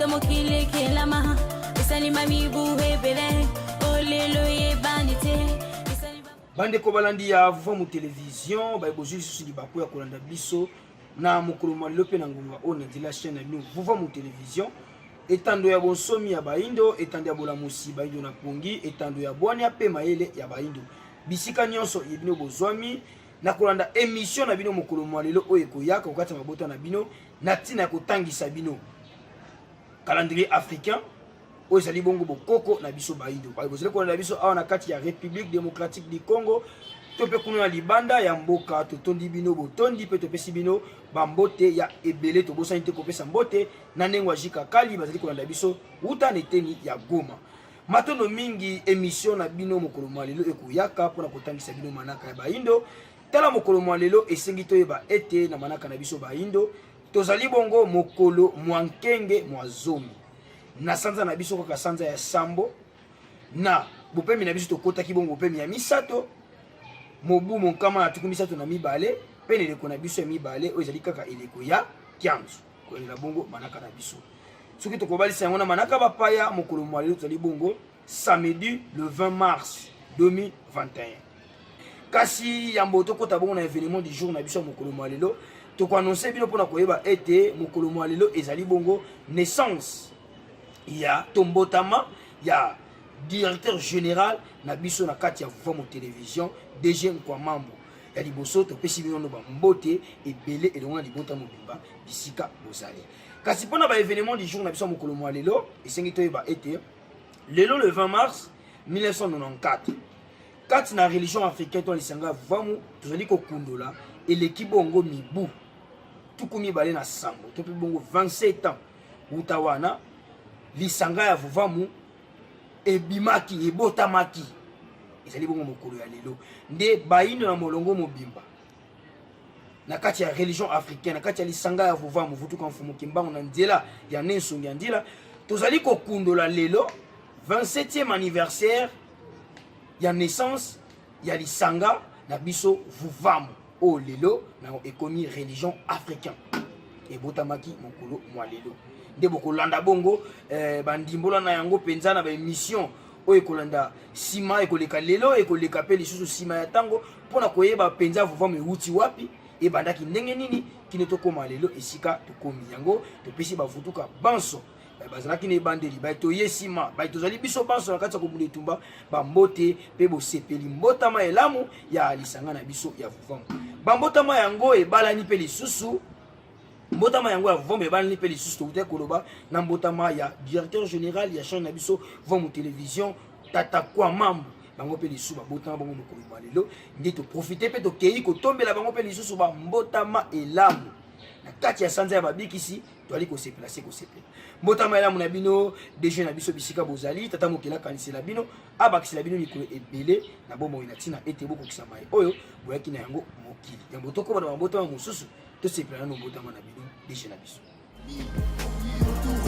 Uta mokili ekelama esalima mibu ebele olelo eyebani te. Bandeko balandi ya Vuvamu Television, baye bozwi lisusu libaku ya kolanda biso na mokolo mwa lelo mpe na ngonga oyo na nzela chaîne na bino Vuvamu Television, etando ya bonsomi ya baindo, etando ya bolamusi baindo na pongi, etando ya bwania mpe mayele ya baindo. Bisika nyonso ye bino bozwami na kolanda emission na bino mokolo mwa lelo oyo ekoyaka kokati mabota na bino na ntina ya kotangisa bino calendrier africain oyo ezali bongo bokoko na biso baindo. Baye bozali kolanda biso awa na kati ya République démocratique du Congo to mpe kuna na libanda ya mboka, totondi bino botondi mpe topesi bino bambote ya ebele. Tobosani te kopesa mbote na ndenge ya Jika Kali bazali kolanda biso wuta na eteni ya Goma. Matondo mingi, emission na bino mokolo mwa lelo ekoyaka mpona kotangisa bino manaka ya baindo. Tala mokolo mwa lelo esengi toyeba ete na manaka na biso baindo tozali bongo mokolo mwa nkenge mwa zomi na sanza na biso, kaka sanza ya sambo na bopemi na biso. Tokotaki bongo bopemi ya misato mobu monkama na 32 mpe na eleko na biso ya mibale oyo ezali kaka eleko ya kianzu koyela bongo manaka na biso. Soki tokobalisa yango na manaka bapaya, mokolo mwa lelo tozali bongo samedi le 20 mars 2021. Kasi yambo tokota bongo na événement du jour na biso ya mokolo mwa lelo, tokoannonce bino mpona koyeba ete mokolo mwa lelo ezali bongo naissance ya tombotama ya directeur général na biso na kati ya Vuvamu Télévision, DG Nkwamambo. Ya liboso topesi bino no bambote ebele elongo na libota mobimba bisika bozali. Kasi mpona ba événement du jour na biso ya mokolo mwa lelo, esengi toyeba ete lelo le 20 mars 1994, kati na religion africaine to lisanga ya Vuvamu, tozali kokundola eleki bongo mibu 27 to mpe bongo 27 ans wuta wana lisanga ya Vuvamu ebimaki, ebotamaki. Ezali bongo mokolo ya lelo nde baindo na molongo mobimba na kati ya religion africaine, na kati ya lisanga ya Vuvamu Vutuka Mfumu Kimbangu na nzela ya Nensongi ya Ndila, tozali kokundola lelo 27e anniversaire ya naissance ya lisanga na biso Vuvamu, oyo lelo na ekomi religion africaine, ebotamaki mokolo mwa lelo. Nde bokolanda bongo bandimbola na yango mpenza na baémission oyo ekolanda nsima, ekoleka lelo, ekoleka mpe lisusu nsima ya ntango, mpona koyeba mpenza Vuvamu ewuti wapi, ebandaki ndenge nini kino tokóma lelo esika tokomi. Yango topesi bavutuka banso bazalaki na ebandeli, baye toye nsima, baye tozali biso banso na kati ya kobunda etumba, bambote mpe bosepeli mbotama elamu ya lisanga na biso ya Vuvamu. Bambotama yango ebalani mpe lisusu, mbotama yango ya Vuvamu ebalani mpe lisusu, tokutaki koloba na mbotama ya directeur général ya chaîne na biso Vuvamu Télévision, Tata Kwamambu. Bango mpe lisusu babotama bango mokolo mwa lelo, nde toprofite mpe tokei kotombela bango mpe lisusu bambotama elamu na kati ya sanza ya babikisi. Toali kosepela se kosepela mbotama elamu na bino DG na biso bisika bozali. Tata mokeli akanisela bino, abakisela bino mikolo ebele na bomoi na ntina ete bokokisa mai oyo boyaki na yango mokili. Yambo tokóma na bambotama mosusu, tosepela nano mbotama na bino DG na biso.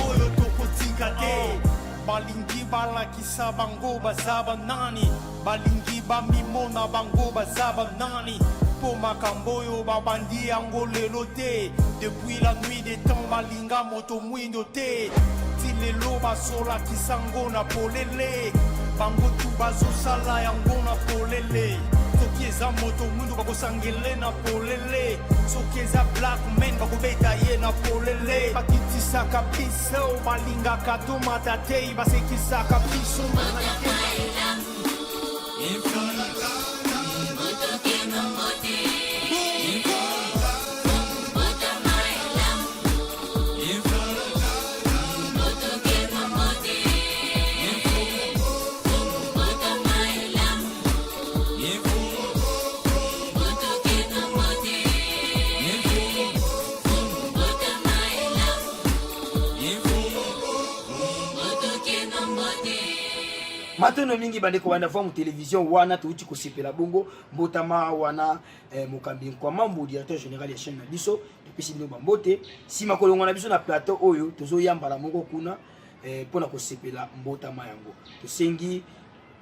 Oyo tokotika te, balingi balakisa bango baza banani, balingi bamimona bango baza banani, mpo makambo oyo babandi yango lelo te. Depuis la nuit des temps balinga moto mwindo te, ti lelo bazolakisa ngo na polele, bango tu bazosala yango na polele. Soki eza moto mwindo bakosangele na polele, soki eza black man bakobeta ye na polele. Bakitisaka biso, balingaka tomata te, basekisaka biso. Matondo mingi bandeko banda Vuvamu Télévision. Wana touti kosepela bongo mbotama wana mokambi Nkwamambu, directeur général ya chaîne na biso, topesi bino bambote. Nsima kolongwa na biso na plateau oyo, tozoyambala moko kuna mpona kosepela mbotama yango. Tosengi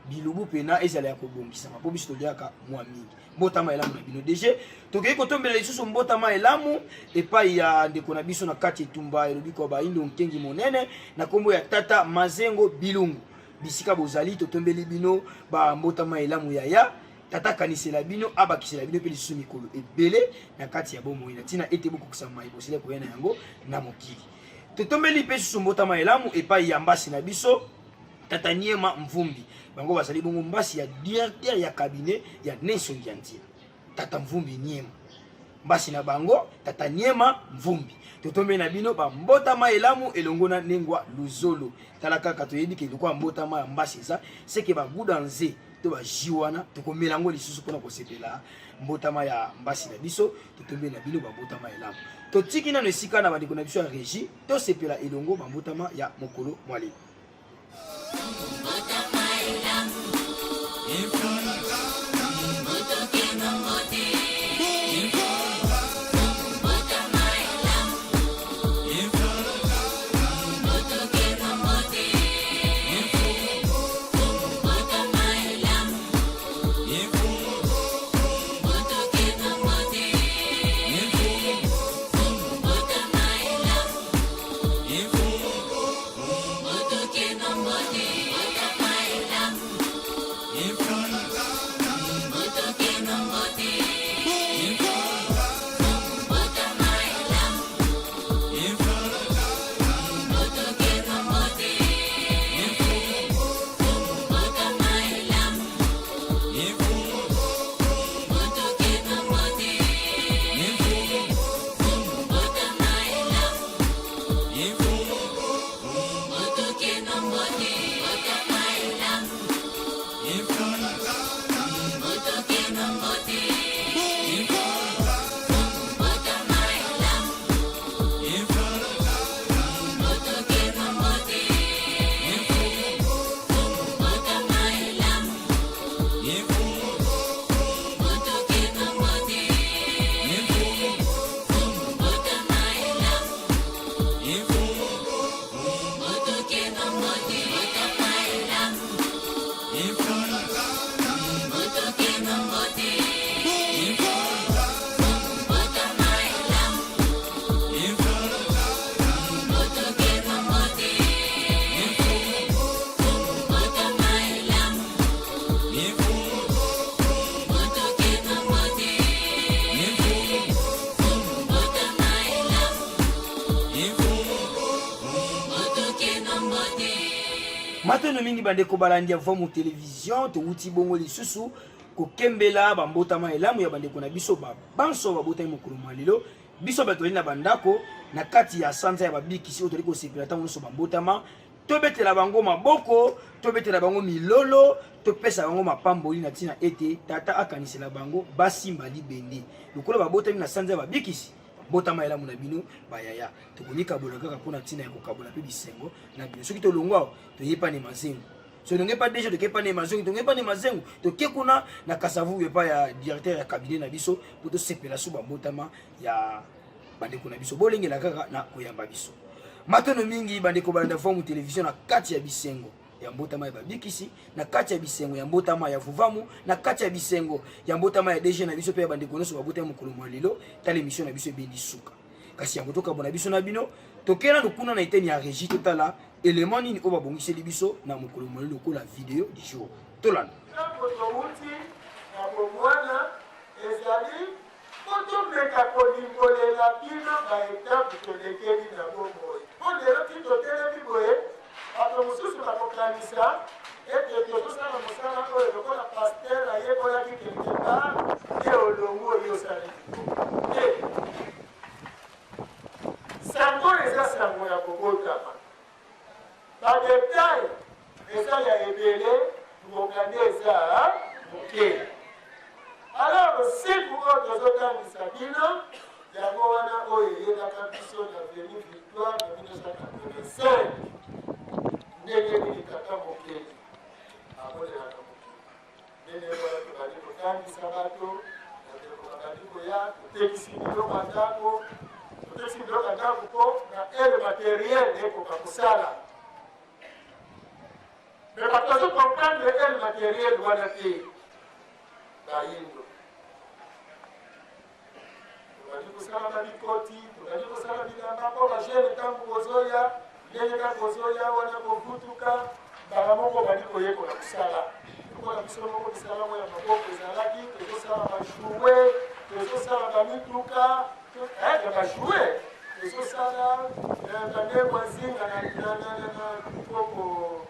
Bilubu pena ezala ya kobongisama mpo biso toliaka mwa mingi. Mbotama elamu na bino DG. Tokei kotombela lisusu mbotama elamu epai ya ndeko na biso na kati etumba elobi kwa baindo nkengi monene na nkombo ya tata Mazengo Bilungu. Bisika bozali totombeli bino ba mbotama elamu yaya. Tata akanisela bino abakisela bino mpe lisusu mikolo ebele na kati ya bomoi na ntina ete bokokisa mai bosili koya na yango na mokili. Totombeli mpe lisusu mbotama elamu epai ya mbasi na biso Tata Niema Mvumbi. Bango bazali bongo mbasi ya directeur ya cabinet ya Nelson Dianzila. Tata Mvumbi Niema. Mbasi na bango Tata Niema Mvumbi. Totombeli na bino ba mbotama elamu elongo na Nengwa Luzolo. Tala kaka toyebi ke lokola mbotama ya mbasi eza seke ba guda nze to ba jus wana tokomela yango lisusu mpona kosepela mbotama ya mbasi na biso. Totombeli na bino ba mbotama elamu. Totiki nano esika na bandeko na biso ya regie tosepela elongo ba mbotama ya mokolo mwa lelo. Matondo mingi bandeko balandi ya Vomu Television, towuti bongo lisusu kokembela bambotama elamu ya bandeko na biso banso babotami mokolo mwa lelo. Biso bato tozali na bandako na kati ya sanza ya babikisi oyo tozali kosepela ntango nyonso bambotama, tobetela bango maboko, tobetela bango milolo, topesa bango mapamboli na ntina ete tata akanisela bango basimba libende lokola babotami na sanza ya babikisi. Botama elamu na bino bayaya, tokomikabola kaka mpo na ntina ya kokabola mpe bisengo na bino. Soki tolongwa awa toye epa ne mazengo, soki tolongwe epa deja toke epa ne mazengo, tolongwe epa ne mazengo toke kuna na Kasavubu epa ya directeur ya cabinet na biso mpo tosepela so bambotama ya bandeko na biso. Bolengela kaka na koyamba biso. Matondo mingi bandeko balanda Vuvamu Television na kati ya bisengo ya mbotama ya babikisi, na kati ya bisengo ya mbotama ya Vuvamu, na kati ya bisengo ya mbotama ya DG na biso mpe ya bandeko nyonso babotami mokolo mwa lelo. Tala emission na biso ebendi suka, kasi yango tokabona biso na bino. Tokei nanu kuna na eteni ya regie, totala element nini oyo babongiseli biso na mokolo mwa lelo lokola video du jour. Tolanda. Ntango towuti na bomwana, ezali mpo tomeka kolimbolela bino ba etapes tolekeli na bomoi. Mpo lelo ti totelemi boye, bato mosusu bakokanisa ete tozosala mosala oyo lokola pasteur ayekolaki quelque part nde olongu oye osali te. Sango oyo eza sango ya kobotama. Ba details eza ya ebele, ngonga nde eza moke. Alors siku oyo tozotangisa bino yango wana oyo eyelaka biso na Avenue Victoire na 1985, ndenge nini tata mokeli amonelaka mokili, ndenge wana tobandi kotangisa bato, bandeko babandi koya, totekisi biloko ya ndako, totekisi biloko ya ndako mpo na aide materiel ekoka kosala. Mais bato bazo comprendre el materiel wana te. Bayindo. Tobandi kosala ba bikoti, tobandi kosala bilamba mpo ba jeune ntango bozoya, ndenge kaka bozoya wana kovutuka, mbala moko obandi koyekola mosala. Lokola biso moko misala yango ya maboko ezalaki, tozosala ba jouet, tozosala ba mituka, ya ba jouet, tozosala bandeko nzinga na koko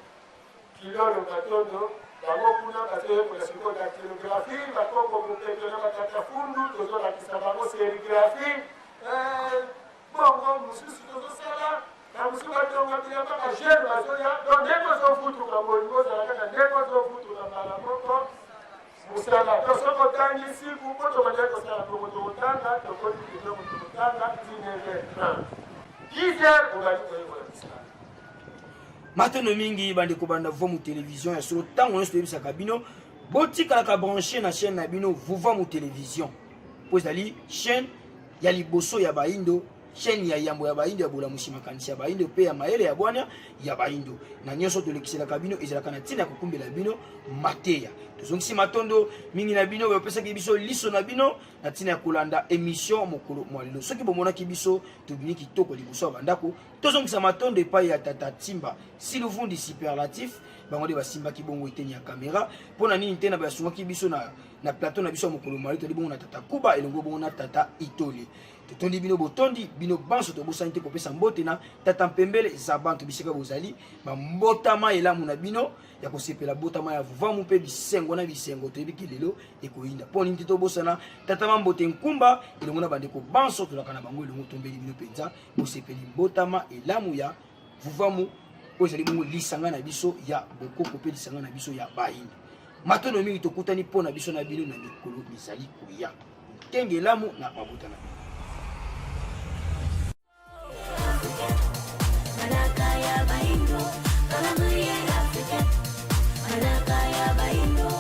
Kilolo Matondo, bango kuna bazoyekola sikoyo dactylographie, bakoko Bopeto na batata Fundu tozolakisa bango serigraphie, bongo mosusu tozosala na mosusu batonga bilamba, ba jeune bazoya. Donc ndenge ozofutuka bolingo ozala kaka ndenge ozofutuka mbala moko mosala. Donc soki otangi siku mpo tobandaki kosala bongo, tokotanga tokoti biloko, tokotanga 19h30 10h obandi koyekola mosala. Matondo mingi bandeko banda Vuvamu Television ya solo, ntango nyonso toyebisaka bino botikalaka branche na chaîne na bino Vuvamu Television, mpo ezali chaîne ya liboso ya bayindo, chaîne ya yambo ya bayindo, ya bolamusi makanisi ya bayindo mpe ya mayele ya bwania ya bayindo. Na nyonso tolekiselaka bino ezalaka na ntina ya kokumbela bino mateya. Tozongisi matondo mingi na bino bapesaki biso liso na bino na ntina ya kolanda émission mokolo mwa lelo. Soki bomonaki biso tobimi kitoko liboso ya bandako, Tozongisa matondo epai ya tata Timba Siluvundi superlatif, bango nde basimbaki bongo eteni ya kamera. Mpo na nini te na basungaki biso na plateau na biso ya mokolo mali, toli bongo na tata Kuba elongo bongo na tata Itole. Totondi bino botondi bino banso, tobosani te kopesa mbote na tata Mpembele Zabantu bisika bozali, bambotama elamu na bino ya kosepela botama ya Vuvamu mpe bisengo na bisengo toyebi ke lelo ekoyinda. Mpo nini te tobosana tata Mambote Nkumba elongo na bandeko banso tolaka na bango elongo, tombeli bino mpenza bosepeli mbotama elamu ya Vuvamu oyo ezali bongo lisanga na biso ya bokoko mpe lisanga na biso ya bayindo. Matondo mingi, tokutani mpo na biso na bino na mikolo mizali koya. Nkenge elamu na mabota na bino. Malaka ya baindo, calendrier africain. Malaka ya baindo,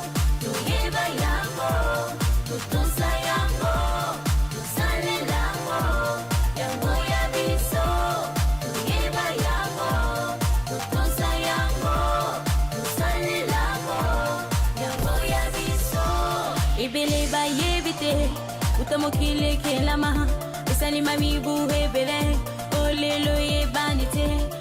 toyeba yango, totosa yango, tosalela yango, yango ya biso. Toyeba yango, totosa yango, tosalela yango, yango ya biso. Ebele bayebi te, uta mokili ekelama, esalima mibu ebele, olelo eyebani te.